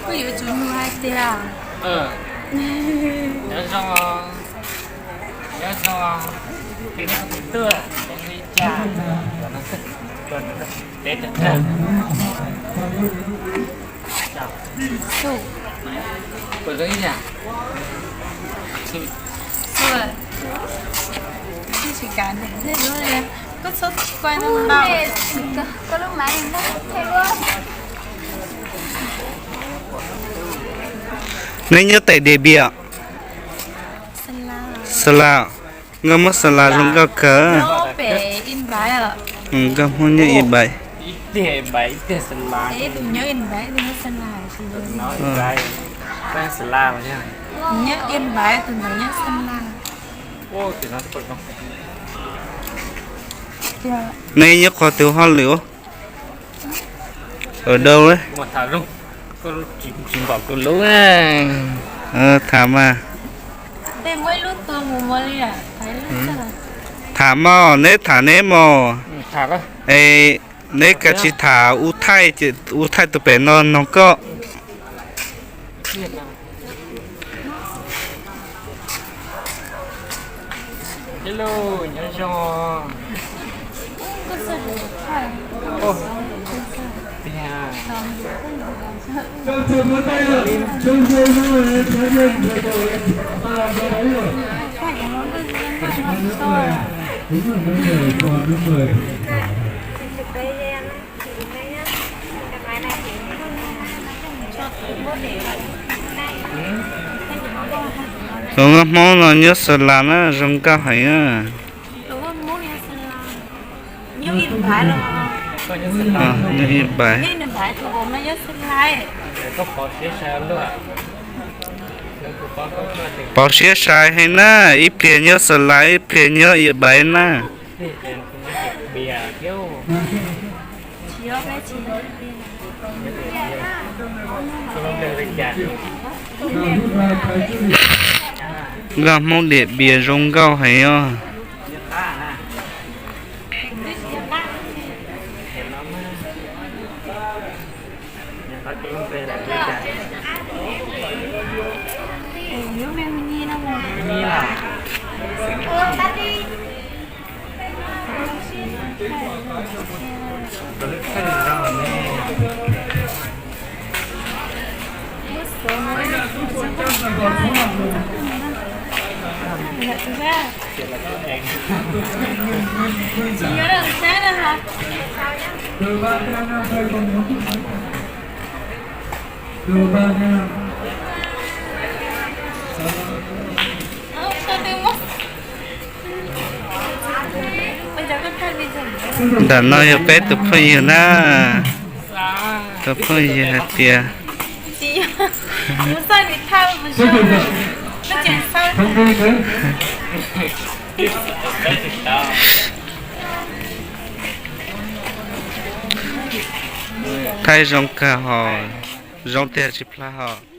Kuj yuav tsum nug hais tias, nyob zoo, nyob zoo, tuaj li cas, teb tag. Neb nyob teb Diam Npiam? Xa Las, nkauj Hmoob Xa Las zoo nkauj kawg. Nkauj Hmoob nyob Ib Npais. Neb nyob qhov twg hauj lwm? Ua dau, tham mas. Tham mog, neb tham neb mog. Es neb kav tsij tham ua thaij, ua thaij tus pem no noog koj. Tus nkauj Hmoob no nyob Xa Las na, zoo nkauj heev na. Nyob Ib Npais. Pauv siab sai heev na, ib pliag nyob Xa Las, ib pliag nyob Ib Npais na. Nkauj Hmoob Diam Npiam zoo nkauj heev os. Ntawm no yog peb tus phooj ywg na. Tus phooj ywg hais tias, thaij zoo kawg hos, zoo tiag tsis plhab hos.